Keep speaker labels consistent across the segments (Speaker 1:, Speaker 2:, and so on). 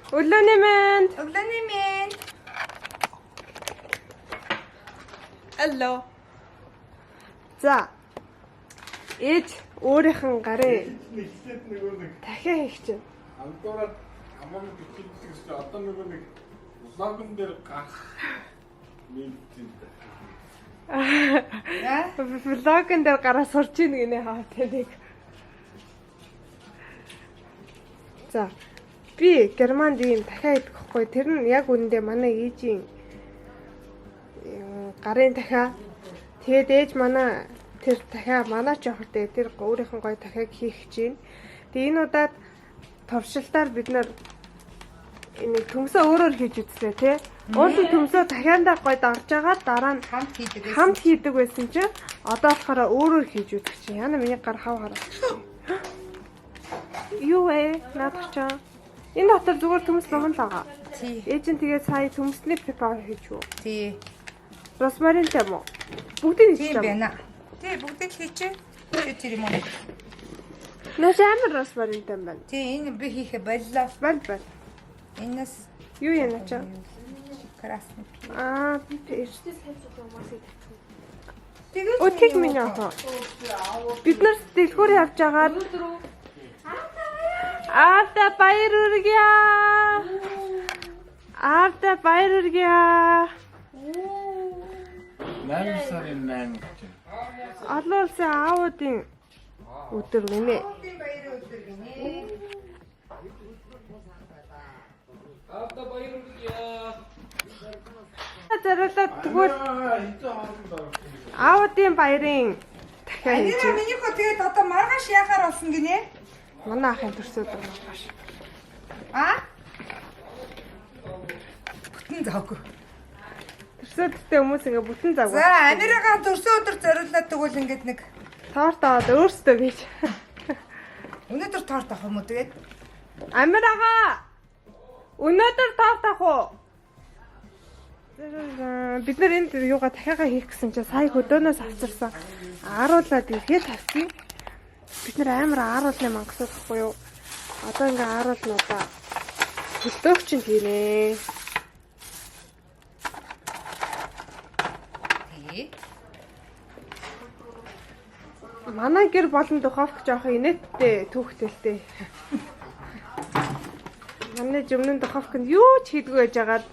Speaker 1: Өглөөний мэнд.
Speaker 2: Өглөөний мэнд.
Speaker 1: Алло. За. Ээж өөрийнх нь гарын
Speaker 3: Эхлээд нөгөө нэг
Speaker 1: дахиа хийх чинь.
Speaker 3: андуураад аман бичдэг гэсэн чинь одоо нөгөө нэг влогн дээр гарах нэгдсэн.
Speaker 2: Аа.
Speaker 1: Влогн дээр гараа сурч ийн гинэ хаа тэнэг. За. Би Германд ийм дахиа идэх байхгүй. Тэр нь яг үнэндээ манай ээжийн гарын дахиа. Тэгээд ээж манай тэр дахиа манай ч явах дээр тэр өөрийнх нь гоё дахиаг хийх гэж байна. Тэгээд энэ удаад туршилтаар бид нар энийг төмсөө өөрөөр хийж үзлээ тий. Уул нь төмсөө дахиандаа гоё дарж байгаа дараа нь
Speaker 2: Хамт хийдэг байсан.
Speaker 1: хамт хийдэг байсан чинь одоо болохоор өөрөөр хийж үзэх чинь. Яна миний гар хав хараад. Юу вэ? Наадах чинь. Энэ дотор зүгээр төмс луган л байгаа.
Speaker 2: Тий.
Speaker 1: Ээж нь тэгээд сая төмсний препар хийж үү?
Speaker 2: Тий.
Speaker 1: Росмаринтай юм уу? Бүгдийг
Speaker 2: Тийм
Speaker 1: хийж юм.
Speaker 2: байна. Тий, бүгдийг л хийчихэ. Чи тэр юм уу?
Speaker 1: Наш амар росмаринтай юм байна.
Speaker 2: Тий, энэ би хийхэ боллоо.
Speaker 1: Бал бал.
Speaker 2: Энэс
Speaker 1: Юу яана чи?
Speaker 2: красный.
Speaker 1: Аа, би эртний
Speaker 2: Тэгээд
Speaker 1: Өтгийг минь авах. Бид нар дэлгүүр явж агаад Аавда баяр хүргье. Аавда баяр хүргье.
Speaker 3: 8 сарын 8 гэж.
Speaker 1: Олон улсын аавуудын өдөр гинэ.
Speaker 2: Баяр өдөр гинэ.
Speaker 4: Аавда баяр хүргье.
Speaker 1: Зориулаад тэгвэл
Speaker 3: Хэзээ хоолнд орох.
Speaker 1: аавуудын баярын дахиад хийж.
Speaker 2: Анира миний хөө тэгээд одоо маргааш яхаар болсон гинэ?
Speaker 1: Манай ахын төрсөн өдөр маргааш.
Speaker 2: А? Бүтэн завгүй.
Speaker 1: Төрсөн өдөртөө хүмүүс ингээ бүтэн завгүй.
Speaker 2: За, Амирагаа төрсөн өдөр зориулаад тэгвэл ингээд нэг
Speaker 1: Торт аваад өөрсдөө хийж.
Speaker 2: өнөөдөр торт авах юм уу тэгээд?
Speaker 1: Амир ага. Өнөөдөр торт авах уу? Бид нар энд юугаа дахиагаа хийх гэсэн чинь сая хөдөөнөөс авчирсан. Ааруулаад ирэхэд тавьсан. Бид нар амар ааруулны мангас байхгүй юу? Одоо ингээ ааруулнуудаа хөлдөөх чинь гинэ.
Speaker 2: Тий.
Speaker 1: Манай гэр болон духовк жоох инээдтэй түүхтэлтэй. Манай жимнэн духовк нь юу ч хийдгүй байж хагаад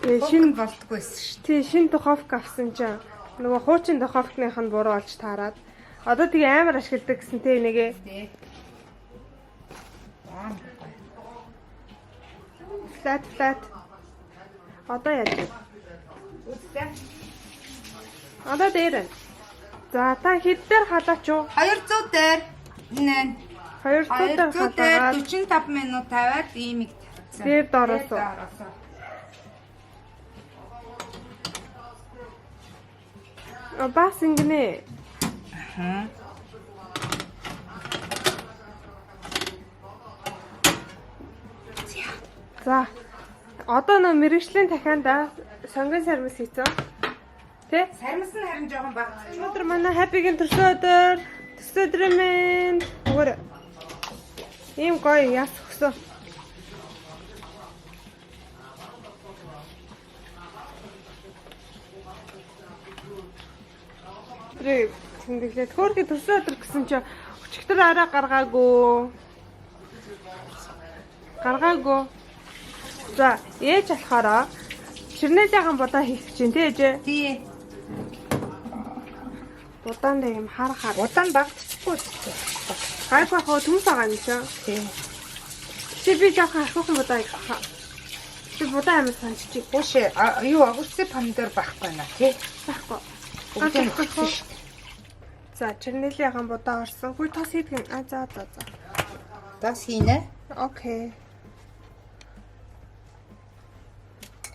Speaker 1: тэгээ шинэ
Speaker 2: Шинэ болтгүй байсан шүү.
Speaker 1: Тий, шинэ духовк авсан чинь нөгөө хуучин духовкных нь буруу олж таарад. Одоо тэгээ амар ашигладаг гэсэн те энийгээ.
Speaker 2: Тий. Аа.
Speaker 1: Flat flat. Одоо яаж вэ?
Speaker 2: Үзлээ.
Speaker 1: Одоо дээр байна. За та хэд дээр халаач уу?
Speaker 2: 200 дээр нэ
Speaker 1: 200 дээр
Speaker 2: 200 дээр
Speaker 1: халаагаад
Speaker 2: 45 минут тавиад иймиг тавьсан.
Speaker 1: Дээр доороос уу?
Speaker 2: Дээр доороос.
Speaker 1: А, бас ингэнэ.
Speaker 2: Аа.
Speaker 1: За. Одоо нөө мэрэгжлийн дахианда сонгон сармис хийцэн. Тэ?
Speaker 2: Сармис нь харин жоохон багцчих.
Speaker 1: Өнөөдөр манай Happy-гийн төрсөн өдөр. Төрсөн өдрийн мэнд. Зүгээр. Ийм гоё яс өгсөн. Тэрийг тэмдэглээд хөөрхий төрсөн өдөр гэсэн чинь өчигдөр арай гаргаагүй. Гаргаагүй. За, ээж болохоор ширнэлийн будаа хийх гэж байна тий ээжээ.
Speaker 2: Тий.
Speaker 1: Будаан дээр юм хар хар.
Speaker 2: Удаан багцчихгүй шүү.
Speaker 1: Гайгүй хаа төмс байгаа юм чи.
Speaker 2: Тий.
Speaker 1: Чи би жоохон ахиухан будаа идэх хаа. Би будаа амар санччих
Speaker 2: Хүүшээ а, юу огурцы помидор байхгүй наа тий.
Speaker 1: байхгүй.
Speaker 2: Бүгдийг нь өгсөн шүү.
Speaker 1: За, чернилийнхэн будаа орсон. Хүй тос хийдэг юм. А за за за.
Speaker 2: Дас хийнэ.
Speaker 1: Окей.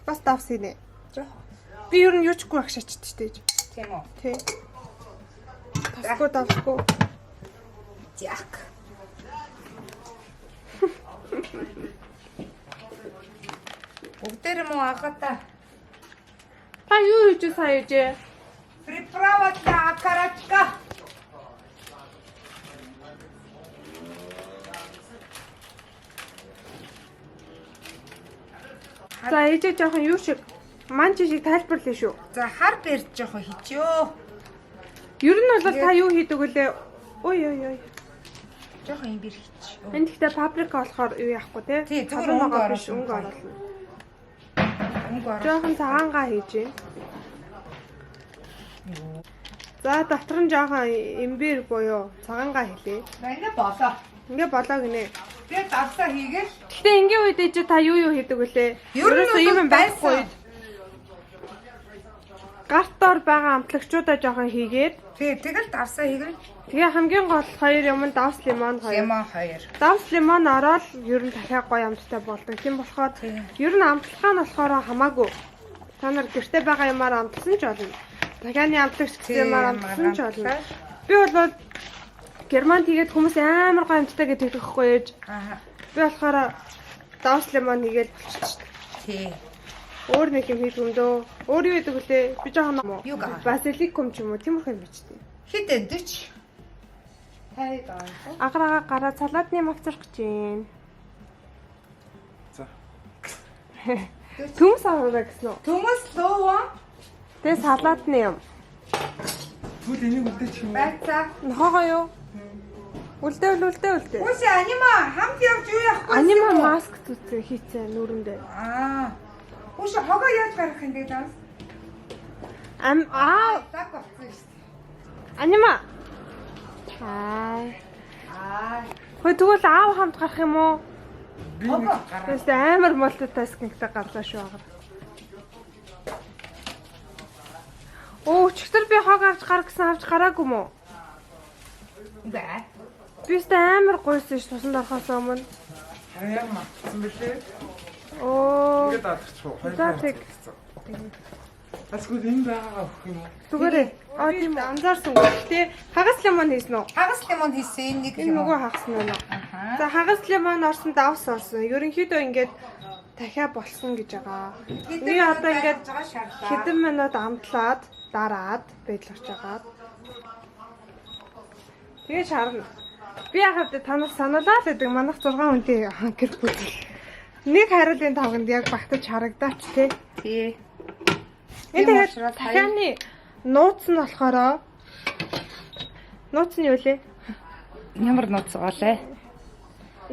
Speaker 1: Бас давс хийнэ.
Speaker 2: Жоохон.
Speaker 1: Би ер нь юучгүй агшаачд штэ.
Speaker 2: Тийм үү.
Speaker 1: Тий. Тасгүй давсгүй.
Speaker 2: Зяк. Бүгдээр мөн агата.
Speaker 1: Та юу хийж сая ээжээ?
Speaker 2: Приправа для окорочка.
Speaker 1: За, ээжээ жоохон юу шиг манч шиг тайлбарлая шүү.
Speaker 2: За, хар бэр жоохон хийчихөө.
Speaker 1: Ер нь бол та юу хийдэг вүлээ? Ой ой ой.
Speaker 2: Жоохон имбир хийчих.
Speaker 1: Энэ гэхдээ паприка болохоор юу яахгүй те?
Speaker 2: Тий, зүгээр
Speaker 1: Халуун
Speaker 2: өнгө
Speaker 1: байгаа биш,
Speaker 2: оруулна.
Speaker 1: өнгө оруулна.
Speaker 2: Өнгө оруулах.
Speaker 1: Жоохон цагаангаа хийж гин. За, дотор нь жоохон имбир буюу цагаангаа хийлээ.
Speaker 2: За, ингэ болоо.
Speaker 1: Ингээ болоо гинэ.
Speaker 2: Тэгээ давсаа хийгээл.
Speaker 1: Гэхдээ ингийн үед ээж та юу юу хийдэг вүлээ?
Speaker 2: Ер нь
Speaker 1: Ерөөсөө ийм юм
Speaker 2: бол
Speaker 1: байхгүй
Speaker 2: байсан.
Speaker 1: үед гарт дор байгаа амтлагчудаа жоохон хийгээд
Speaker 2: Тий, тэгэл давсаа хийгээл.
Speaker 1: тэгээ хамгийн гол хоёр юм нь давс лимон хоёр.
Speaker 2: Лимон хоёр.
Speaker 1: Давс лимон ороод ер нь дахиад гоё амттай болдог. Тийм болохоор
Speaker 2: Тий.
Speaker 1: ер нь амтлахаа нь болохоор хамаагүй. Та нар гэрте байгаа юмар амтлсан ч болно. Дахианы амтлагч гэсэн юмар амтлсан ч болно. Би бол Германд хийгээд хүмүүс амар гоё амттай гэж хэлэх байхгүй ээж.
Speaker 2: Аа.
Speaker 1: Би болохоор давс лимон хийгээд болчихсон шүү дээ.
Speaker 2: Тий.
Speaker 1: Өөр нэг юм хийх юм дөө. Өөр юу гэдэг вүлээ? Би жоохон юм уу?
Speaker 2: Юу гаа?
Speaker 1: Базиликум ч юм уу тиймэрхүү юм бичдэг.
Speaker 2: Хэд вэ? 40. 50 доо.
Speaker 1: Агар агаа гараа салаадны мавцрах гэж байна.
Speaker 3: За.
Speaker 1: Төмс аваарай гэсэн үү?
Speaker 2: Төмөс лууван
Speaker 1: Тэгээ салаадны юм.
Speaker 3: Тэгвэл энийг үлдээчих юм уу?
Speaker 2: байцаа.
Speaker 1: Нохоогоо юу? Үлдээвэл үлдээ үлдээ.
Speaker 2: Үгүй анима хамт явж юу яахгүй.
Speaker 1: Анима маск зүтсэн хийцэн нүрэндээ.
Speaker 2: Аа. Үгүй хогоо яаж гаргах юм бэ данс?
Speaker 1: Ам аа
Speaker 2: Лаг болсон шүү дээ.
Speaker 1: анима. Аа.
Speaker 2: Аа.
Speaker 1: Хөөе тэгвэл аав хамт гарах юм уу?
Speaker 3: Би нэг
Speaker 2: Хогоо гараа.
Speaker 1: Тэгээс амар мултитаскингтэй гарлаа шүү агар. Оо өчигдөр би хог авч гар гэсэн авч гараагүй мүү?
Speaker 2: Үгүй.
Speaker 1: Би өстө амар гуйсан ш тусанд орохоос өмнө.
Speaker 3: харин яг мартсан бэлээ.
Speaker 1: Оо
Speaker 3: Ингээд дадарчих уу?
Speaker 1: За, тэг.
Speaker 3: Асгүй энэ байгаагаа өгөх юм уу?
Speaker 1: зүгээрээ. Аа тийм анзаарсан. Гэхдээ хагас лимон хийсэн үү?
Speaker 2: Хагас лимон хийсэн энэ нэг
Speaker 1: Энэ нөгөө хагас нь байна уу?
Speaker 2: Аха.
Speaker 1: За хагас лимон орсон, давс орсон. Ерөнхийдөө ингээд дахиа болсон гэж байгаа. Би одоо ингээд хэдэн минут амтлаад дараад бэдлэрч агаад. Тэгээ шарна. Би яхав танаас сануулаа л гэдэг манайх 6 хүнтэй гэр бүл. Нэг хариулын тавганд яг багтаж харагдаач те.
Speaker 2: Тий.
Speaker 1: Энэ
Speaker 2: Тийм
Speaker 1: тэгээд
Speaker 2: учраас
Speaker 1: дахианы нууц нь болохоор нууц нь юу лээ?
Speaker 2: Ямар нууц байгаа лээ?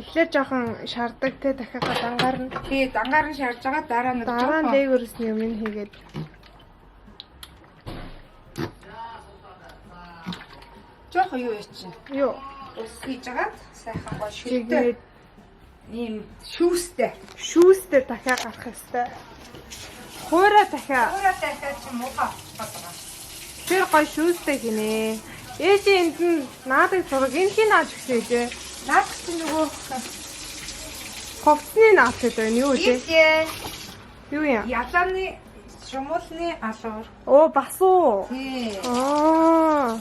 Speaker 1: Эхлээд жоохон шардаг те дахиагаа дангаар нь
Speaker 2: Тий, дангаар нь шарж байгаа дараа нэг
Speaker 1: дараа нь
Speaker 2: жоохон
Speaker 1: дээгүүрээс нь юм хийгээд
Speaker 2: жоохон юу яа чинь.
Speaker 1: юу
Speaker 2: Ус хийж агаад сайхан гоё шүлтэй.
Speaker 1: чигээд
Speaker 2: Ийм шүүстэй.
Speaker 1: шүүстэй дахиа гарах хэвээр. Хуурай дахиа
Speaker 2: Хуурай дахиад чи муухай болчих гээд байгаа.
Speaker 1: тэр гоё шүүстэй хинэ. Ээжийн энд нь наадаг зураг энэ хин нааж гисэн ээжээ.
Speaker 2: Наадах чи нөгөө
Speaker 1: Хувцсны наад гэдэг байна юу вэ?
Speaker 2: Ийшээ.
Speaker 1: Юу юм?
Speaker 2: Ялааны шумуулны алуур.
Speaker 1: Оо бас уу.
Speaker 2: Тий.
Speaker 1: Аа.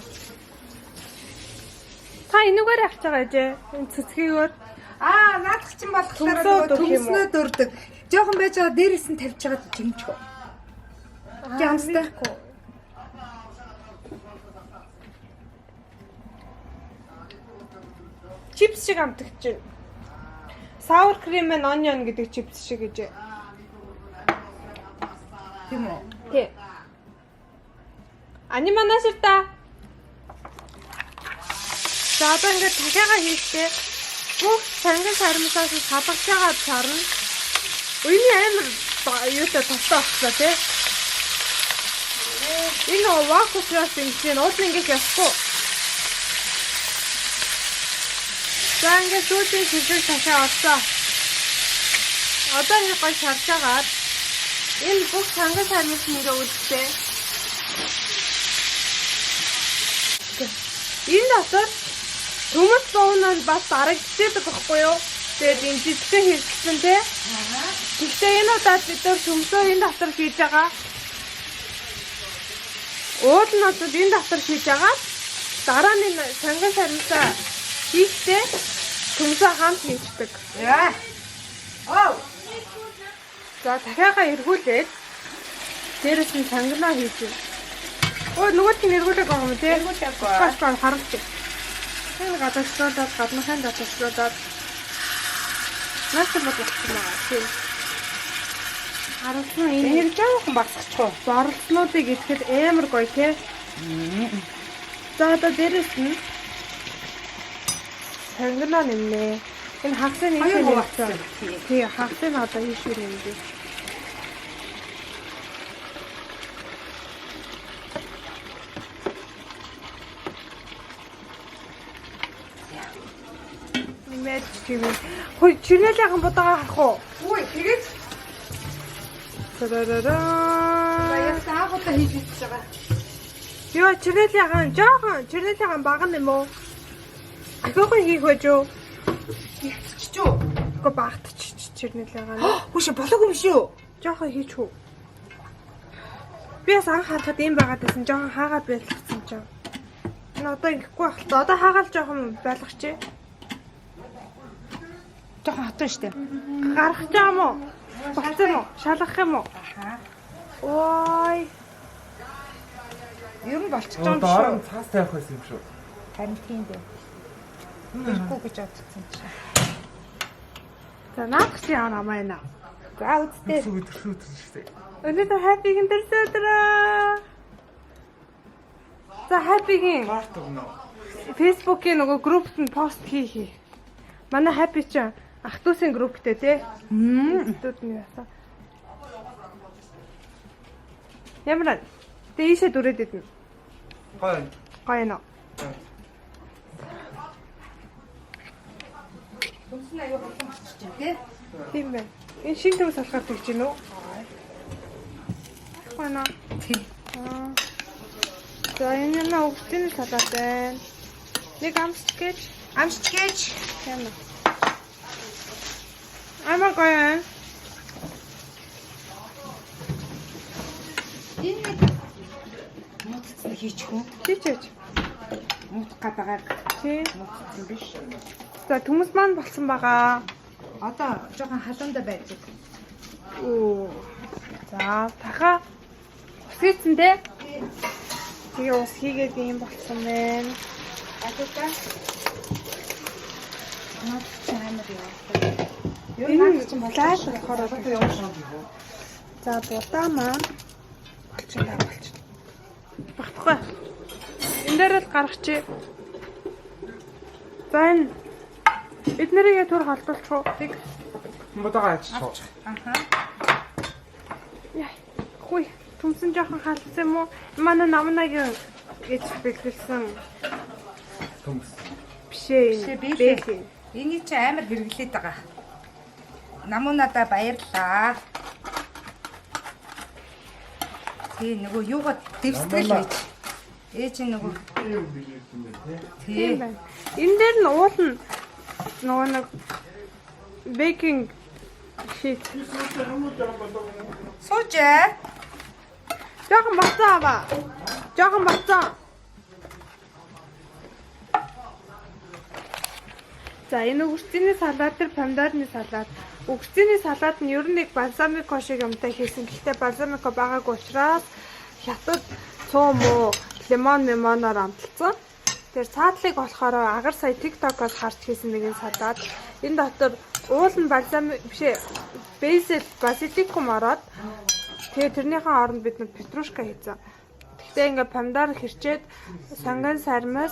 Speaker 1: Та энүүгээр авч байгаа ээжээ. Энэ цэцгийгээр
Speaker 2: Аа, наадах чинь болохоор
Speaker 1: Төмсөө
Speaker 2: нөгөө
Speaker 1: дөрөх юм уу?
Speaker 2: төмснөө дөрдөг. Жохон байж байгаа дээрээс нь тавьж байгаа жимчгүй. Жамстай.
Speaker 1: Чипс шиг амтагч байна. Sour cream and onion гэдэг чипс шиг гэж.
Speaker 2: Тийм үү?
Speaker 1: Тий. Ани манаас та. За одоо ингээд дахиагаа хийхдээ бүх цангил сармсаас салгаж байгаа чарна. Үний амар юутай тостой болчихлоо тий. Энэ нөгөө вакуумаас ингэж уул нь ингэж явахгүй. За ингээд сүүлийн шилжих дахиа орсон. Одоо ингэ гоё шарж агаад энэ бүх цангил сармс ингээ үлдээ. Энэ дотор төмөс зовноо бас дарагдчихдаг байхгүй юу? Тэгээд энэ жижигхэн хэрэгцсэн тий. Гэхдээ энэ удаад бид нар төмсөө энэ дотор хийж байгаа. Уул нь бол энэ дотор хийж байгаа. Дараа нь энэ цангил сармсаа хийхдээ төмсөө хамт хийждэг.
Speaker 2: Яа. Оу.
Speaker 1: За дахиагаа эргүүлээд дээрэс нь цангилаа хийж байна. Өө нөгөөх нь эргүүлээг байгаа юм тий.
Speaker 2: Эргүүлээгүй.
Speaker 1: Баш баш харуулж. Энэ гадагшлуулад гаднахын гадагшлуулад нааш бол болчихсон байгаа тий. Харуулсан энэ
Speaker 2: Энийг жоохон багасгачих уу?
Speaker 1: Борлцнуудыг идэхэд амар гоё те. За одоо дээрэс нь сонгино нэмнэ. Энэ хагасыг
Speaker 2: Хоёр
Speaker 1: ийшээ
Speaker 2: хуваацсан.
Speaker 1: нэмсэн. Тий, хагасыг одоо ийшээ нэмнэ. Нэмээд тийм. Хөөе, чирнэлийнхэн будаага харах уу?
Speaker 2: Үгүй тэгээд
Speaker 1: Тарарараа.
Speaker 2: яг агуулаа хийж идэж байгаа.
Speaker 1: Йоо, чирнэлийнхэн жоохон, чирнэлийнхэн бага юм уу? Ахиухан хийх байж юу?
Speaker 2: Ихтчих үү?
Speaker 1: Үгүй багтчих чирнэлийнхэн.
Speaker 2: Хүүш болоогүй юм шүү.
Speaker 1: Жоохон хийч үү? Би бас анх харахад ийм байгаад байсан. Жоохон хаагаад байлгацсан чинь. Энэ одоо ингэхгүй байх л та. Одоо хаагаал жоохон байлгачих.
Speaker 2: Жоохон хатуу штэ.
Speaker 1: Гарах юм уу? Болцсон юм уу? Шалгах юм уу?
Speaker 2: Аха.
Speaker 1: Ой.
Speaker 2: Ер нь болчихж байгаа юм
Speaker 3: Доор
Speaker 2: шүү.
Speaker 3: нь цаас тавих байсан юм шүү.
Speaker 2: Харин тийм дээ. Ирэхгүй гэж бодсон чинь.
Speaker 1: За наадах чи ямар амаа байна.
Speaker 2: За үсттэй.
Speaker 3: Зүг төрсөн төрсөн шүү дээ.
Speaker 1: Өнөөдөр Happy-гийн төрсөн өдрөө. За Happy-гийн
Speaker 3: Парт өгнө.
Speaker 1: Facebook-ийн нөгөө группт нь пост хий хий. Манай Happy чинь ах дүүсийн групптэй тий. Дүүд нь яасан. Ямар вэ? Тэ ийшээ дүрээд идэнэ.
Speaker 3: Гоё.
Speaker 1: Гоё нөө.
Speaker 2: Төмс нь аюу хатан болчих чинь тий.
Speaker 1: Тийм байна. Энэ шинэ төмс болохоор тэгж гин үү? Гоё нөө.
Speaker 2: Тий.
Speaker 1: Аа. За энэ нь өгсөний салат байна. Нэг амсч гэж
Speaker 2: Амсч гэж.
Speaker 1: тийм үү. Амар гоё байна.
Speaker 2: Энэ нэг муутцсан хийчих үү?
Speaker 1: Хийчээч.
Speaker 2: Муутах гээд байгааг
Speaker 1: Тий.
Speaker 2: муутцсан биш.
Speaker 1: За төмөс маань болсон байгаа.
Speaker 2: Одоо жоохон халуунда байж.
Speaker 1: Оо. За таха ус хийцэн те. Тэгээ ус хийгээд ийм болсон байна.
Speaker 2: Адуута. Наад чи амар яваа. Юу
Speaker 1: Энэ
Speaker 2: наад чи
Speaker 1: лааш болохоор за будаа маань болчихно да болчихно. Багтахгүй. Энэ дээр л гаргачих. За энэ эднэрийг түр холдуулчих уу?
Speaker 2: Тэг.
Speaker 3: Будаага аччих.
Speaker 2: Аха.
Speaker 1: Яа. Хүй, төмсөн жоохон халдсан юм уу? Манай намнагийн гэж бэлгэлсэн
Speaker 3: Төмс.
Speaker 1: биш ээ.
Speaker 2: Биш ээ,
Speaker 1: энэ.
Speaker 2: бэлээ.
Speaker 1: Бэлээ.
Speaker 2: Энийг чи амар хэрэглээд байгаа. Намуунадаа баярлаа. Тий нөгөө юугаа дэвсгэл
Speaker 3: Намунаа.
Speaker 2: гэж. Ээж нь нөгөө
Speaker 3: Юм билээ юм байна тий.
Speaker 1: Тийм
Speaker 2: тий.
Speaker 1: байна. Энэ дээр нь уул нь нөгөө нэг baking sheet.
Speaker 2: Сууж ээ.
Speaker 1: Жохон боцсон аваа. Жохон боцсон. За энэ өгөрцний салат тэр помидорны салат. Өгөрцний салат нь ер нь нэг балсамико шиг юмтай хийсэн. Гэхдээ балсамико байгаагүй учраас хятад цуу муу лимон мемоноор амталсан. Тэр цаатлыг болохоор агар сая TikTok-оос харж хийсэн нэгэн салат. Энэ дотор уул нь балсами биш ээ. Basil, базиликум ороод тэгээ тэрнийхээ оронд бид нэг петрушка хийсэн. Тэгтээ ингээ помидор хэрчээд сонгон сармис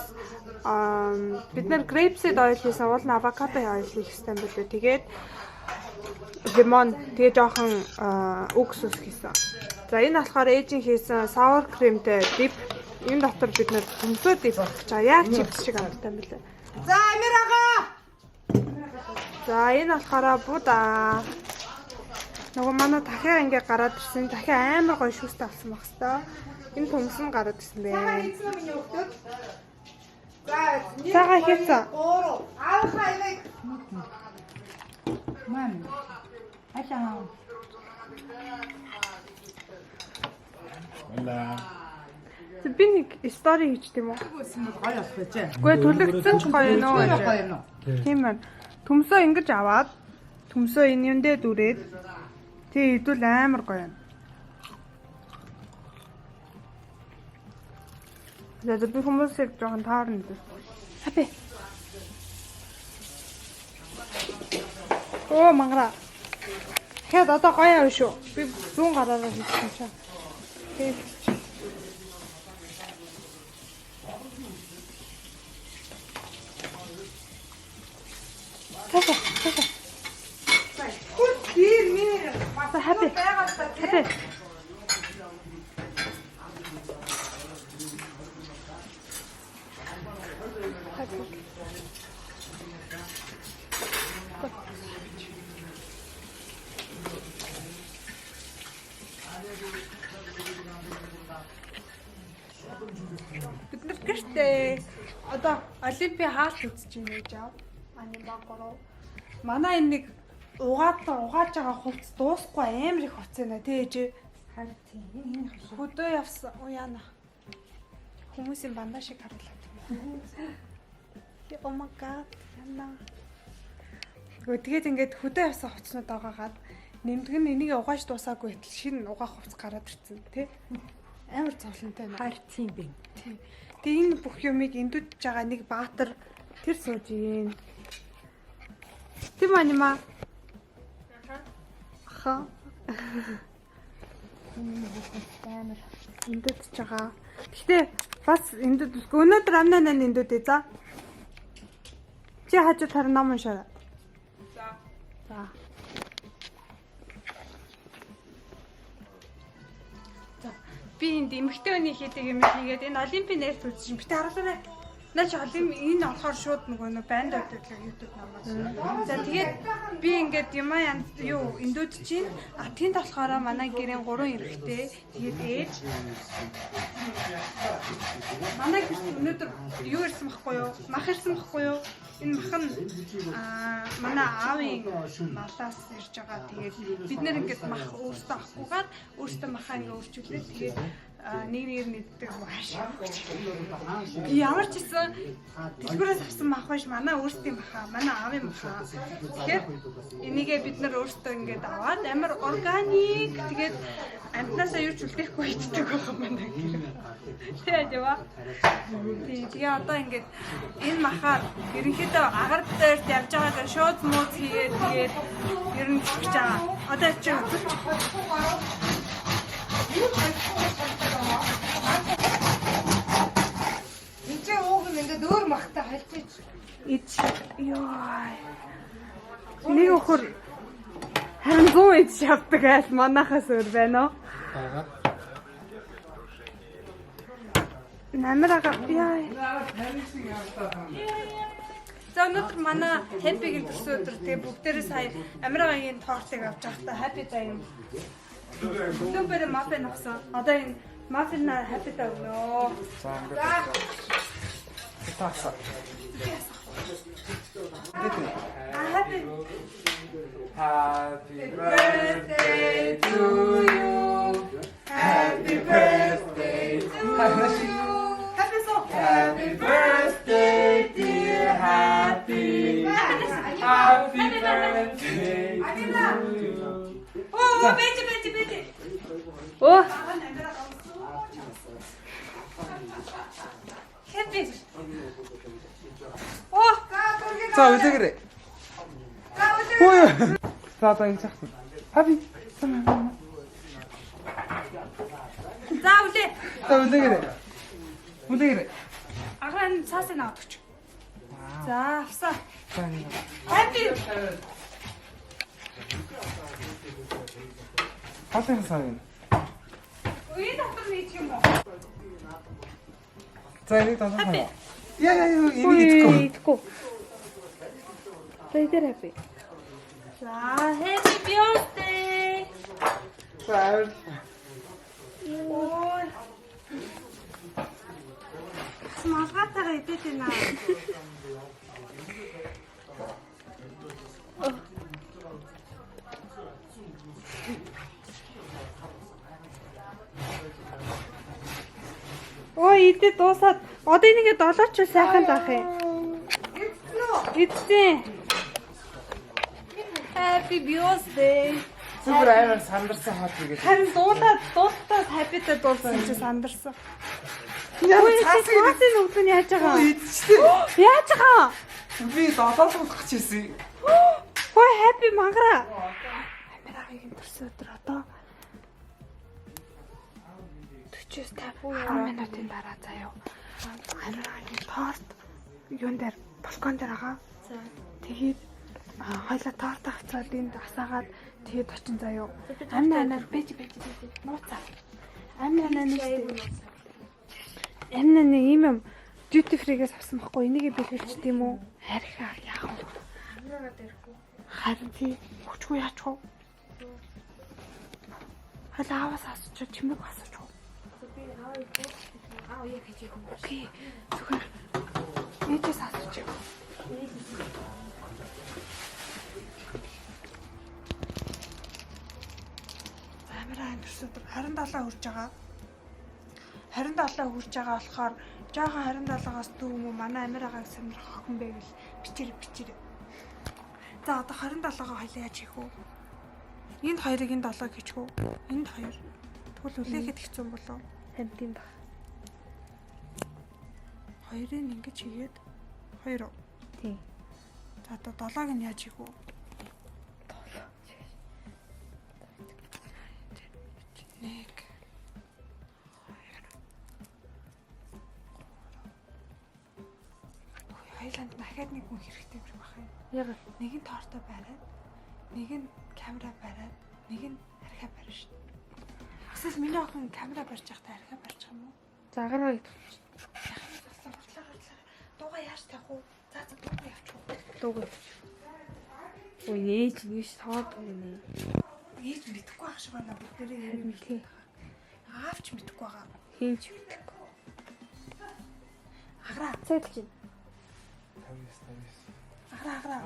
Speaker 1: бид нэр grapeseed oil хийсэн, уул нь авокадо oil хийх хэрэгтэй юм билүү. Тэгээд лимон, тэгээ жоохон уксус хийсэн. За энэ болохоор ээжийн хийсэн sour creamтэй dip. Энэ дотор бид нэр төмсөө dip болгож байгаа. Яг чипс шиг амттай юм билүү.
Speaker 2: За Амир ага.
Speaker 1: За энэ болохоор будаа. Нөгөө манай дахиа ингээ гараад ирсэн. Дахиа амар гоё шүүстэй болсон байх хэвээр. Энэ төмс нь гараад ирсэн
Speaker 2: Цагаан
Speaker 1: бэ.
Speaker 2: хийсэн үү миний хүүхдүүд? За 1
Speaker 1: Цагаан хийсэн.
Speaker 2: 3. Аавынхаа аяыг. Мам. Алаа.
Speaker 3: Вала.
Speaker 1: Би нэг стори хийчт юм уу?
Speaker 2: Үгүй бол гоё болох байжээ.
Speaker 1: Үгүй түлэгдсэн ч гоё нөө.
Speaker 2: Гоё юм уу?
Speaker 1: Тийм байна. Төмсөө ингэж аваад төмсөө энэ юм дээр дүрээд тэгээ идвэл амар гоё юм. За за, би хүмүүсийг жоохон таарна дээ. Хапи. Оо мангара. Дахиад одоо гоё авна шүү. Би зүүн гараараа хийсэн чинь. Тэгээд цаашаа, цаашаа.
Speaker 2: Хүр дээр мэр
Speaker 1: За, Happy.
Speaker 2: байгаасаа тий.
Speaker 1: Happy. Бид нар гэртээ одоо Олимпийн хаалт үзэж байна гэж аав. Ани баг гурав. Манай энэ нэг угаад угааж байгаа хувц дуусахгүй амар их хувц байна тий ээжээ.
Speaker 2: Харин тийм энэ
Speaker 1: Хөдөө явсан. Оо яана. Хүмүүсийн бандаа шиг харуулаад. Oh my god. Яна. Гэхдээ тэгээд ингээд хөдөө явсан хувцснууд байгаагаад нэмдэг нь энийг угааж дуусаагүй байтал шинэ угаах хувц гараад ирсэн тий. Амар зовлонтой байна.
Speaker 2: харин тийм бэ.
Speaker 1: Тий. Тэгээ энэ бүх юмыг эндүүдж байгаа нэг баатар тэр сууж ийн. Тийм анима. Аха.
Speaker 2: Амар.
Speaker 1: Эндүүдж байгаа. Гэхдээ бас эндүүд өнөөдөр амнаа нан эндүүдээ за. Чи хажууд харин ном уншаарай. За. За. За. Би энд эмэгтэй хүний хийдэг юм хийгээд энэ олимпийн нээлт үзсэн. Битээ харуулаарай. Наа чи олимп энэ болохоор шууд нөгөө нөө банд байдаг л YouTube намаас. За тэгээд би ингээд юмаа янз юу эндүүд чинь а тэнд болохоор манай гэрийн гурван эрэгтэй тэгээд ээж манай гэрт өнөөдөр юу ирсэн баггүй юу? Мах ирсэн баггүй юу? Энэ мах нь аа манай аавын малаас ирж байгаа. Тэгээд бид нэр ингээд мах өөртөө авахгүйгээр өөртөө махаа ингээд өөрчүүлээд тэгээд нэг нэгээр нэгдэг маш. Ямар ч гэсэн дэлгүүрээс авсан мах биш манай өөрсдийн махаа, манай аавын махаа. Тэгэхээр энийгээ бид нар өөрсдөө ингээд аваад амар органик тэгээд амтнаасаа юу ч үлдээхгүй иддэг байгаа манай гэр. Тэгээд яваа. Тий, тэгээ одоо ингээд энэ махаар ерөнхийдөө агаар дээрт явж байгаагаар шууд мууц хийгээд тэгээд ер нь тэгж байгаа. Одоо чи үзүүлч.
Speaker 2: Энд чинь ууг нь ингээд өөр махтай хальж ич.
Speaker 1: Ич ёо. Нэг өхөр харин 100 ич авдаг айл манахаас өөр байна уу?
Speaker 3: Ага.
Speaker 1: Намрага яа. За өнөөдөр манай Happy-гийн төрсөн өдөр тэгээ бүгдээрээ сая Амирагагийн тортыг авч байхдаа Happy даа юм. Блумбер маффин авсан. Одоо энэ маффинаар Happy даа өгнө.
Speaker 3: За ингээд. Тааса.
Speaker 1: А Happy
Speaker 3: Happy birthday to you. Happy birthday to you.
Speaker 1: Happy суу.
Speaker 3: Happy birthday dear Happy. Happy birthday to you.
Speaker 1: Оо бэж бэж бэж. Оо. Happy. Оо.
Speaker 3: За үлээгээрэй. Хөөе. За одоо ингэж яах вэ? Happy.
Speaker 1: За үлээ.
Speaker 3: За үлээгээрэй. Үлээгээрэй.
Speaker 1: Агаар нь цаасыг аваад өгч. За авсан.
Speaker 3: За ингэ.
Speaker 1: Happy.
Speaker 3: Хоолын сан юм.
Speaker 1: Энэ дотор нэг юм уу?
Speaker 3: За энийг долоо. Яа яа яа энийг идэхгүй.
Speaker 1: Идэхгүй. За идэр happy. За happy birthday.
Speaker 3: За авир.
Speaker 1: Ой. Малгайтайгаа идээд байна. Ой, идэ дуусаад одоо энийгээ долооч сайхан заах юм.
Speaker 2: Идсэн үү?
Speaker 1: Идсэн. Happy birthday.
Speaker 3: Зүгээр амар сандарсан хот гэж.
Speaker 1: Харин дуулаад дуултаа happy-тай дуулсан чи сандарсан.
Speaker 3: Яа
Speaker 1: Ой,
Speaker 3: цаасыг
Speaker 1: цаасыг нүгдэн яаж байгаа?
Speaker 3: идчихлээ.
Speaker 1: Яаж байгаа?
Speaker 3: Би долоолох гэж ирсэн.
Speaker 1: Хөөе happy мангара. Амираагийн төрсөн өдөр одоо 40-с 50 минутын дараа заяа. Амираагийн торт юун дээр балкон дээр байгаа.
Speaker 5: За.
Speaker 1: Тэгээд хоёлаа торт авцаад энд асаагаад тэгээд очин заяа. Амин анаа бэж бэж бэж нууцаа. Амин анаа нэг Амин анаа ийм юм duty free-гээс авсан байхгүй энийг бэлгэлч тийм үү? Харихаа яах вэ?
Speaker 5: Амираагаа дэрхүү.
Speaker 1: Харин тий хүчгүй яач вэ? Хойл ааваас асууч чимээг асууч.
Speaker 5: Би аав юу? Аав яг хийж юм.
Speaker 1: Окей. Зүгээр ээжээс асууч. Амираа энэ төрсөн өдөр 27 хүрж байгаа. 27 хүрж байгаа болохоор жоохон 27-оос дүү юм уу манай Амираагааг сонирхох охин байвал бичээр бичээр. За одоо 27-го хоёлаа яаж хийх вэ? Энд хоёрыг энд 7 хийчих үү? Энд хоёр. Тэгвэл үлээхэд хэцүү юм болов уу?
Speaker 5: Харин тийм баг.
Speaker 1: Хоёрыг ингэж хийгээд хоёр уу?
Speaker 5: Тийм.
Speaker 1: За одоо долоог нь яаж хийх вэ? Нэг. Хоёр. Гурав. Хоёуланд дахиад нэг хүн хэрэгтэй юм шиг байх юм.
Speaker 5: Ягаад?
Speaker 1: Нэг нь торто бариад, нэг нь камера бариад, нэг нь архиа барина шүү дээ. Эсвэл миний охин камера барьж байхдаа архиа барьж байгаа юм уу?
Speaker 5: За агараа
Speaker 1: Хурлаа хурлаа. Дууга яаж тавих вэ? За за дууга явчих уу?
Speaker 5: дуугүй. Ой ээж нэгш тоод гинэ.
Speaker 1: Ээж мэдэхгүй байх шиг байна бид нэрээ юм
Speaker 5: Харин тий.
Speaker 1: Аав ч мэдэхгүй байгаа.
Speaker 5: Хин ч мэдэхгүй.
Speaker 1: Аграа,
Speaker 5: Цайлж байна.
Speaker 3: 59 59.
Speaker 1: аграа, аграа.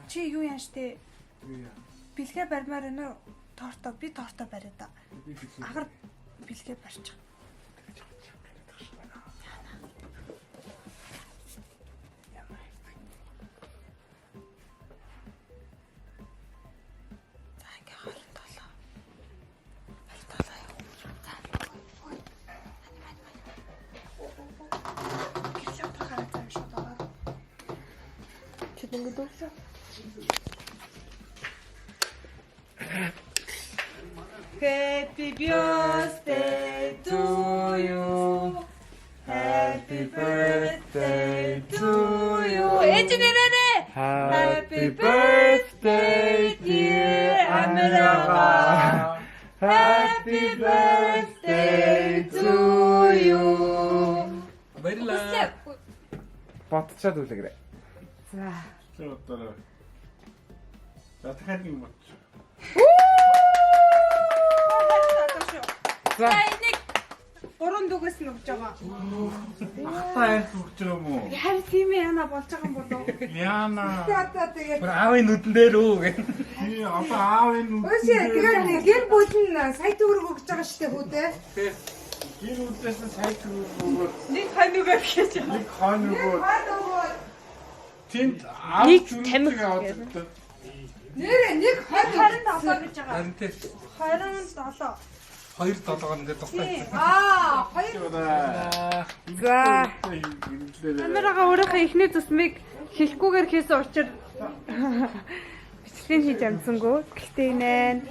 Speaker 1: Чи юу яан штэ?
Speaker 3: Юу яа?
Speaker 1: Бэлгээ барьмаар байна уу? Торто би торто бариа да.
Speaker 3: Би бэлгээ.
Speaker 1: Агар бэлгээ барьчих. За ингээ 27. 27 юу? За. Ой. Ани мань мань. Гэрлээ өдөр гараа зам шууд ороод.
Speaker 5: Чи дөнгөд өглөө.
Speaker 1: Happy birthday to you.
Speaker 3: Happy birthday to you.
Speaker 2: Ээж нэрээ.
Speaker 3: Happy birthday dear Amiraga. Happy birthday to you.
Speaker 4: Баярлалаа.
Speaker 3: Бодцоод үлгэрээ.
Speaker 2: За.
Speaker 3: Тэр одоо. За дахиад нэг бодчих.
Speaker 1: За энийг гурван дүгээс нь өгч байгаа.
Speaker 3: Ахтай арх өгч байгаа юм уу?
Speaker 1: Харин тийм ээ яна болж байгаа юм болов уу?
Speaker 3: Яна.
Speaker 2: Одоо тэгээд
Speaker 4: Бүр аавын нүдэн дээр үү гэх.
Speaker 3: Тий, одоо аавын нүдэн.
Speaker 2: Өөшөө тэгээд гэр бүл нь сая төгрөг өгч байгаа шүү дээ хүү дээ.
Speaker 3: Гэр бүлээс нь сая төгрөг өгөөд
Speaker 1: Нэг хонь өгөө гэж.
Speaker 3: нэг хонь өгөөд
Speaker 2: Хаад өгөөд
Speaker 3: тэнд аав
Speaker 5: Нэг
Speaker 3: зүрхийг
Speaker 5: тамхи
Speaker 3: аваад ирдэг.
Speaker 2: нэрээ нэг хойд
Speaker 1: 27 гэж байгаа.
Speaker 4: Харин тий.
Speaker 1: 27.
Speaker 4: 2 7-оор ингээд тухтай.
Speaker 2: Аа, хоёр
Speaker 3: За.
Speaker 1: Камерагаа өөрийнхөө эхний зүсмийг хэлэхгүйгээр хийсэн учраас бичлэгийг хийж амжсангүй. Гэхдээ нэ.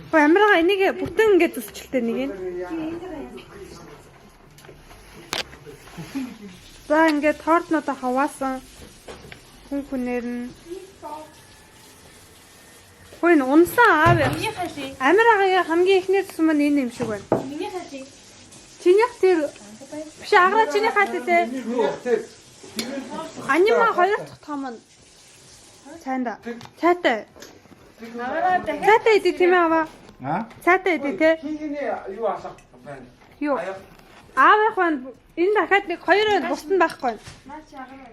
Speaker 1: Хөө камерагаа энийг бүтэн ингээд зүсчлээ нэг юм. За ингээд тортнуудаа хаваасан хүн хүнээр нь Хөө энэ унсан аав яа.
Speaker 5: Миний хали.
Speaker 1: Амирагийн хамгийн эхний зүсэм маань энэ юм шиг байна.
Speaker 5: Миний хали.
Speaker 1: Чинийх тэр биш аграа чиний хал дээ. Анима хоёр дахь том нь. Цайнда. Цайтай.
Speaker 5: Агараа дахиад
Speaker 1: Цайтай идэв тийм ээ аваа.
Speaker 3: Аа?
Speaker 1: Цайтай идэв те.
Speaker 4: Хин юу алах байна.
Speaker 1: Юу? Аавынх байна. Энэ дахиад нэг хоёр байна. Бусд нь байхгүй.
Speaker 5: наа чи агараа.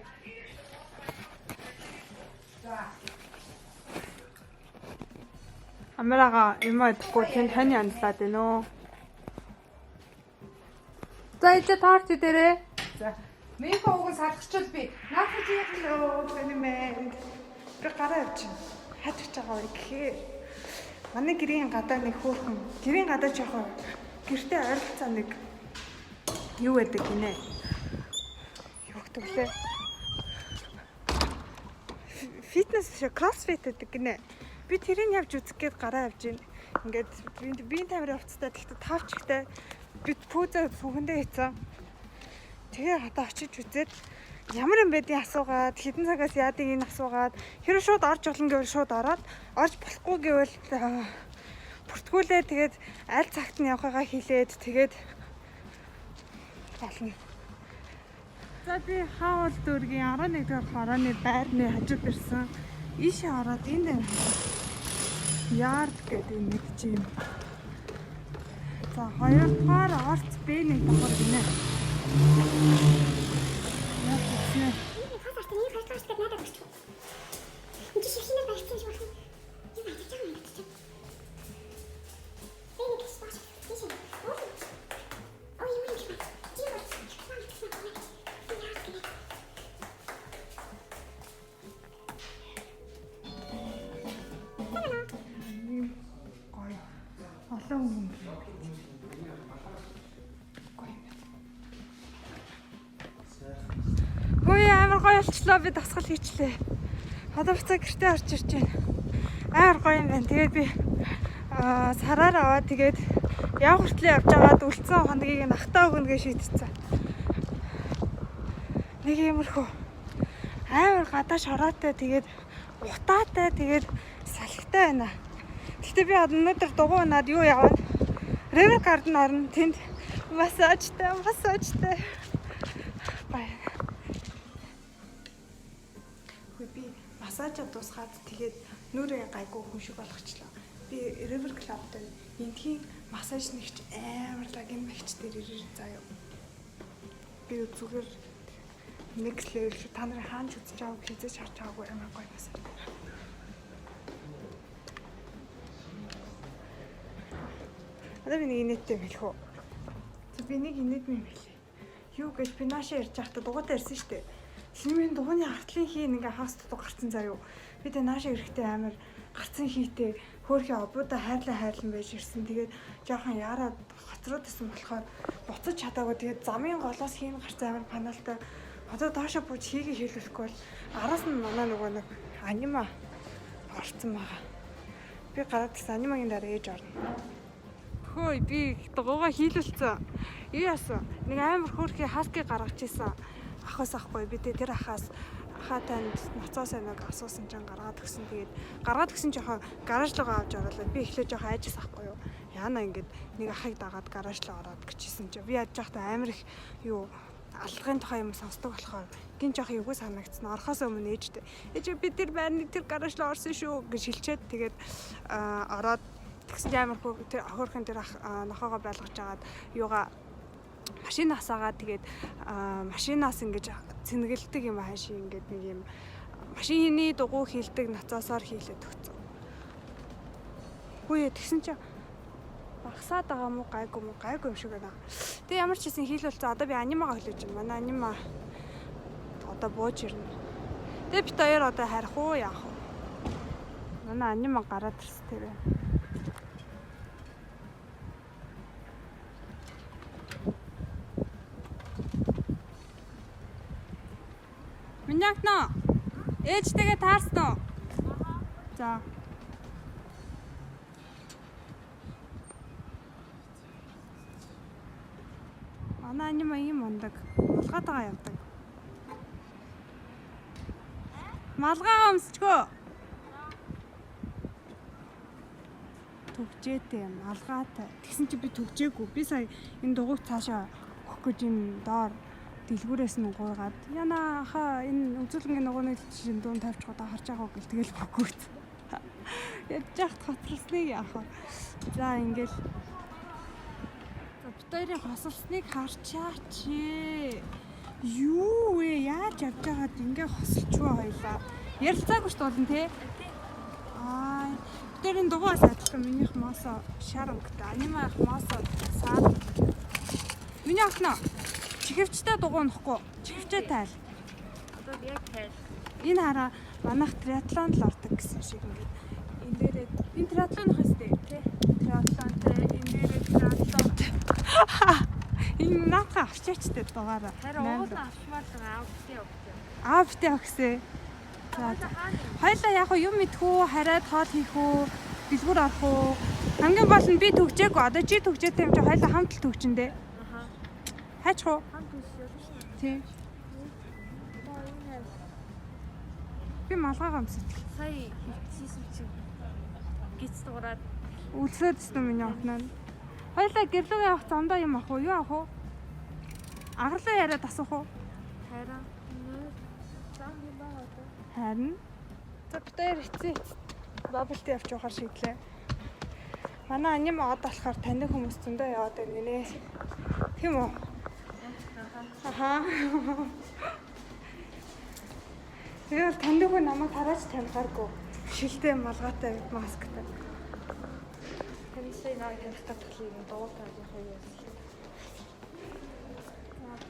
Speaker 1: Амираага юм идэхгүй тэнд хань янзлаад байна өө. За ичээ торт идэрээ.
Speaker 2: За. Миний уг нь салгачвал би наах чи яг
Speaker 1: Хөө тань мэн. Би гараа явчихна. Хажиж байгаа вэ гэхээр манай гэрийн гадаа нэг хөөрхөн гэрийн гадаа ч яг гэртээ ойролцоо нэг юу байдаг гинэ. Юу гэдэг вүлээ? Фитнес биш кроссфит гэдэг гинэ. Би тэрийг явж үзэх гээд гараа явж гин. Ингээд биеийн тамирын хувцастай тэгтээ тавчтай би пүүзээ сүхэндээ хийцэн. Тэгээ хатаа очиж үзээд ямар юм байдгийг асуугаад хэдэн цагаас яадыг энэ асуугаад хэрэг шууд орж болно гэвэл шууд ороод орж болохгүй гэвэл бүртгүүлээ тэгээд аль цагт нь явахыгаа хэлээд тэгээд болно. За би Хаул дүүргийн 11 дугаар хорооны байрны хажууд ирсэн. Ийшээ ороод энд байна. Ярд гэдэг нэг юм. За хоёрдугаар орц Б1 давхар гинэ. Яг үснэ. Ийм гоё. Олон хүн байна. Гоё юм байна. Хөөе амар гоё болчлоо, би дасгал хийчлээ. Одоо буцаа гэртээ орж ирж байна. Амар гоё юм байна. Тэгээд би сараар аваад тэгээд яв хүртлээ явж байгаад үлдсэн хоногийг нь ахтаа өгнө гэж шийдсэн. Нэг иймэрхүү амар гадаа шороотой, тэгээд утаатай, тэгээд салхитай байна. Гэхдээ би өнөөдөр дугуй унаад юу явна? River Garden орно. Тэнд массажтай, массажтай. Баяа. Хөөе, би массажаа дуусгаад тэгээд нүрээ гайгүй хүн шиг болгочлоо. Би River Club дээр эндхийн массаж нэгч амар лаг энэ магч дээр ирээ заяа. Би зүгээр next level шүү. Та нарын хаанч үзэж байгааг хизээж харж байгаагүй амар гоё массаж. Одоо би нэг инээдтэй юм хэлэх үү? За би нэг инээдмэн юм хэлье. Юу гэж би наашаа ярьж байхдаа дугуйтай ярьсан шүү дээ. Чиний дугуйны артлын хийн ингээ хагас дутуу гарцсан заа юу. Би тэ наашаа ирэхдээ амар гарцсан хийтэй хөөхий обуудаа хайрлан хайрлан байж ирсэн. Тэгээд жоохон яарад хоцроод исэн болохоор буцаж чадаагүй. Тэгээд замын голоос хийн гарцсан амар панаалтай. Одоо доошо бууж хийгээ хийлүүлэхгүй бол араас нь манай нөгөө нэг анима орцсон байгаа. Би гараад ирсэн анимагийн дараа ээж орно. Хөөе, би дугуйгаа хийлүүлсэн. Юу яасан? Нэг амар хөөрхий хаски гаргаж исэн. Ахаас ахгүй би тэр ахаас ахаа танд ноцоо сайн уу асуусан чинь гаргаад өгсөн. Тэгээд гаргаад өгсөн жоохон гараж руугаа авч оруулаад би эхлээ жоохон айжс ахгүй юу. Яана ингээд нэг ахыг дагаад гараж руу ороод гэжсэн чинь би яаж жоохтой амар их юу аллагын тухай юм сонсдог болохоор гин жоох эвгүй санагдсан. Орохоос өмнө ээжтэй. Ээж би тэр байрны тэр гараж руу орсон шүү гэж хэлчихэд тэгээд ороод тэгсэн чинь амар тэр хөрхэн тэр нохоогоо байлгаж агаад юугаа машин асаагаад тэгээд машинаас ингэж цэнгэлдэг юм хаашаа ингээд нэг юм машины дугуй хийлдэг ноцоосоор хийлээд өгсөн. Хөөе тэгсэн чинь багасаад байгаа мó гайгүй мó гайгүй юм шиг байна. Тэгээ ямар ч хийсэн хийлүүлсэн. Одоо би анимагаа хүлээж байна. Манай анима одоо бууж ирнэ. Тэгээ бит хоёр одоо харих уу яах вэ? Манай анима гараад ирсэн тэр байна. Миний охин ээжтэйгээ таарсан уу? За. Манай анима ийм мундаг. Малгайтайгаа явдаг. Малгайгаа өмсчгөө. Түгжээтэй, малгайтай. Тэгсэн чи би түгжээгүй. Би сая энэ дугуйг цаашаа өгөх гэж юм доор дэлгүүрээс нь гуйгаад яна хаа энэ үзүүлэнгийн нугууны чинь дуун тавьчих одоо харж байгаа гэл тэгэл өгөхгүй. Ядж яхад хоцросныг яах вэ? За ингээл бит хоёрын хосолсныг харчаач. Юу вэ? Яаж явж байгаад ингээ хосолчваа хоёлаа. Ярилцаагүй шүү дээ тий. Аа бит хоёрын дугуй бас адилхан минийх моосо шар өнгөтэй. Анимаах моосо саар. Миний охин чихвчтэй дугуй нөхгүй. Чихвчээ тайл.
Speaker 5: Одоо яг тайл.
Speaker 1: Энэ хараа манайх триатлонд л ордог гэсэн шиг ингээд энэ дээрээ энэ триатлон нөх өстэй тий. Триатлонтэй энэ дээрээ триатлонтэй. Энэ наадхан авчаачтай дугаараа.
Speaker 5: Харин уул нь авчмаар л аав битээ явчихсан.
Speaker 1: Аав битээ өгсөө. За. Хоёлаа яг юм мэдхүү, хараад хоол хийх үү, дэлгүүр орох уу? Хамгийн гол нь би төгжээгүй. Одоо чи төгжээтэй юм чи хоёлаа хамт л төгчөндөө.
Speaker 5: Аха.
Speaker 1: Хайчих уу?
Speaker 5: Хамт биш болно шүү.
Speaker 1: Тий. Би малгай гомсот.
Speaker 5: Сая хөвчсөн чи гиц дуурайд
Speaker 1: Үлсээд ирсэн миний охин нь. Хоёлаа гэрлүүг явах замдаа юм ах уу? Юу ах уу? Агарлаа яриад асуух уу?
Speaker 5: Харин зам юм байгаа одоо.
Speaker 1: Харин. За бид хоёр эцсийн bubble tea авч явахар шийдлээ. Манай аним од болохоор таних хүмүүс зөндөө яваад байна гинэ. Тийм үү? Аха. Тэгэл таньдаг хүн намайг хараач танихааргүй. Шилтэй малгайтай масктай.
Speaker 5: Таны сая намайг таних гэдэг юм дуулаад явах юм.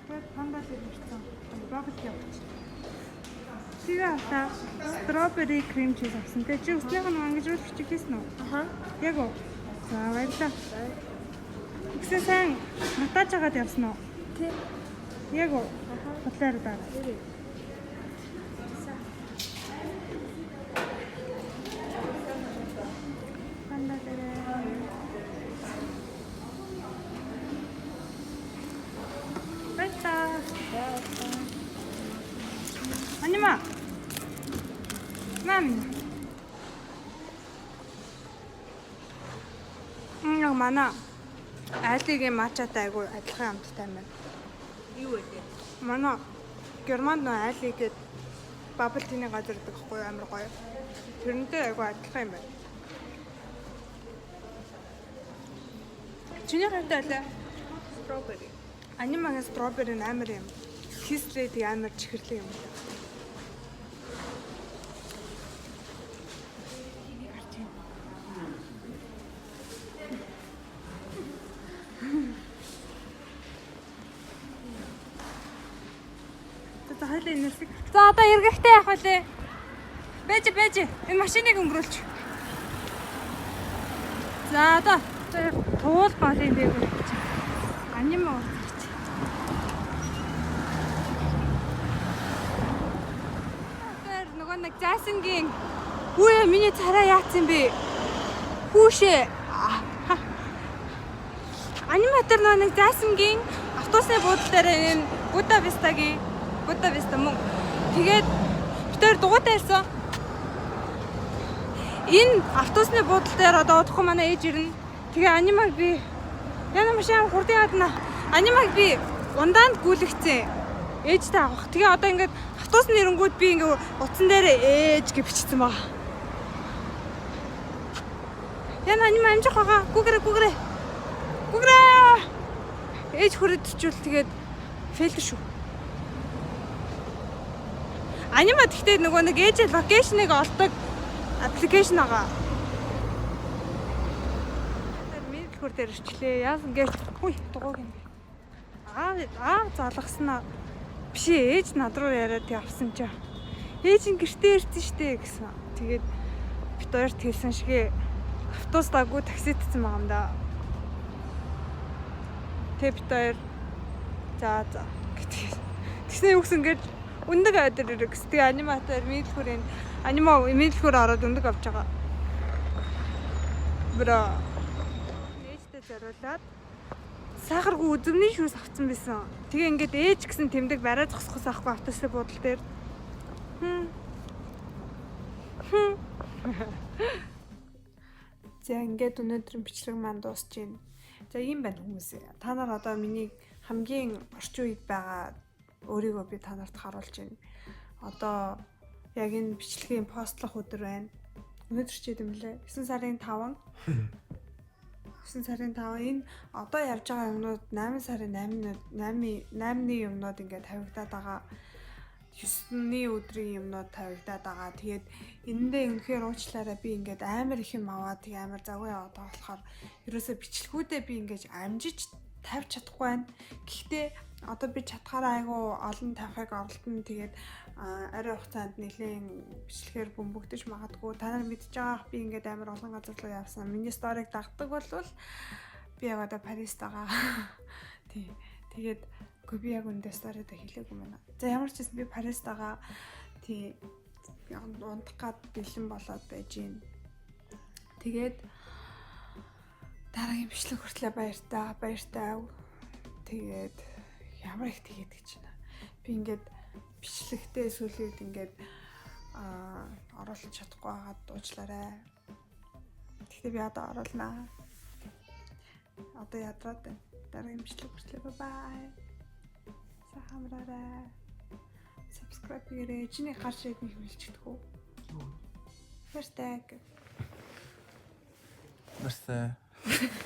Speaker 1: Тэгэхээр пандал ирсэн. Bubble tea авчих. Тэгээ авлаа. Strawberry cream cheese авсан. Тэгээ чи үснийх нь ангижруулах бичих хийсэн үү?
Speaker 5: Аха.
Speaker 1: Яг уу. За баярлалаа. Тэгсэн сайн матаж агаад явсан уу?
Speaker 5: Тий.
Speaker 1: Яг уу. Хутлаар даа. Панда дээр. Баярлалаа. Анима. Мам. Яг манай айлыгийн матчатай айгу адилхан амттай юм байна.
Speaker 5: Юу вэ?
Speaker 1: Манай Германд нөө айлыг гээд bubble tea-ний газар гэдэг байхгүй юу, амар гоё. Тэрнтэй айгу адилхан юм байна. Чиний хувьд алай?
Speaker 5: Strawberry.
Speaker 1: Анимагийн strawberry нь амар юм. Кислээ тэг амар чихэрлэг юм байна. Гарч байна. За за хоёлаа энерсэг. За одоо эргэхтэй явах үлээ. Бэж бэж энэ машиныг өнгөрүүлч. За одоо туул голын дээгүүр явчих. Анима уулзах. Тэр нөгөө нэг зайсангийн Үе миний царай яатсан бэ? Хүүшээ. Аниматор нөгөө нэг зайсангийн автобусны буудлын дээр энэ Будда Вистагийн Будда Виста мөн. Тэгээд бид хоёр дугуйтай ирсэн. Энэ автобусны буудлын дээр одоо удахгүй манай ээж ирнэ. Тэгээ анимаг би яна машин хурдан ядна. Анимаг би ундаанд гүйлгцэн. Ээжтэй авах. Тэгээ одоо ингээд автобусны ирэнгүүд би ингээд утсан дээр ээж гэж бичсэн байгаа. Яна анима амжих байгаа. Гүгрэ гүгрэ. Гүгрэ. Ээж хүрээд чичвэл тэгээд фейлдэр шүү. Анима тэгтээ нөгөө нэг ээж location ыг олдог application байгаа. Тэр мэдэлхүр дээр ирчлээ. Яасан гэж хүй дугуйг юм. Аав аав залгаснаа биш ээ, ээж над руу яриад явсан чи. Ээж нь гэртээ ирсэн штэ гэсэн. Тэгээд бит хоёрт хэлсэн шигээ автобус даггүй такси татсан байгаа юм да. Тэ бит хоёр за за гэдэг. Тэгснэ юу гэсэн гэж өндөг айдар ирэх гэсэн. Тэгээ аниматор мэдэлхүрийн анима мэдэлхүр ороод өндөг авч байгаа. Бро. Ээжтэй зориулаад сахаргүй үзмний шүүс авсан байсан. Тэгээ ингээд ээж гэсэн тэмдэг барай зогсохос авахгүй автобусны буудлын дээр. Хм. Хм. За ингээд өнөөдрийн бичлэг маань дуусч байна. За ийм байна хүмүүсээ. Та нар одоо миний хамгийн орчин үед байгаа өөрийгөө би та нарт харуулж байна. Одоо яг энэ бичлэгийн постлох өдөр байна. Өнөөдөр ч юм лээ. 9 сарын 5. 9 сарын 5 энэ одоо явж байгаа юмнууд 8 сарын 8 8 8-ны юмнууд ингээд тавигдаад байгаа. 9-ний өдрийн юмнууд тавигдаад байгаа. Тэгээд энэндээ үнэхээр уучлаарай би ингээд амар их юм аваад тэг амар завгүй яваад байгаа болохоор ерөөсөө бичлэгүүдээ би ингээд амжиж тавьж чадахгүй байна. Гэхдээ одоо би чадхаараа айгүй олон тавихыг оролдоно. Тэгээд арай хугацаанд нэлээд бичлэгээр бөмбөгдөж магадгүй. Та нар мэдж байгаа би ингээд амар олон газар руу явсан. Миний story г дагдаг болвол би яг одоо Парист байгаа. Тий. Тэгээд үгүй би яг үндэ story даа хэлээгүй юм байна. За ямар ч байсан би Парист байгаа. Тий. Унтах гад бэлэн болоод байж гин. Тэгээд дараагийн бичлэг хүртлээ баяртай, баяртай. Тэгээд ямар их тэгээд гэж байна. Би ингээд бичлэгтээ сүүлийн үед ингээд оруулах чадахгүй байгаад уучлаарай. Гэхдээ би одоо оруулнаа. Одоо ядраад байна. Дараагийн бичлэг хүртлээ bye bye. Сайхан амраарай. Subscribe хийгээрэй. Чиний гарч ирээд нэг хэлчихдэг үү? Баяртай.
Speaker 4: Баяртай.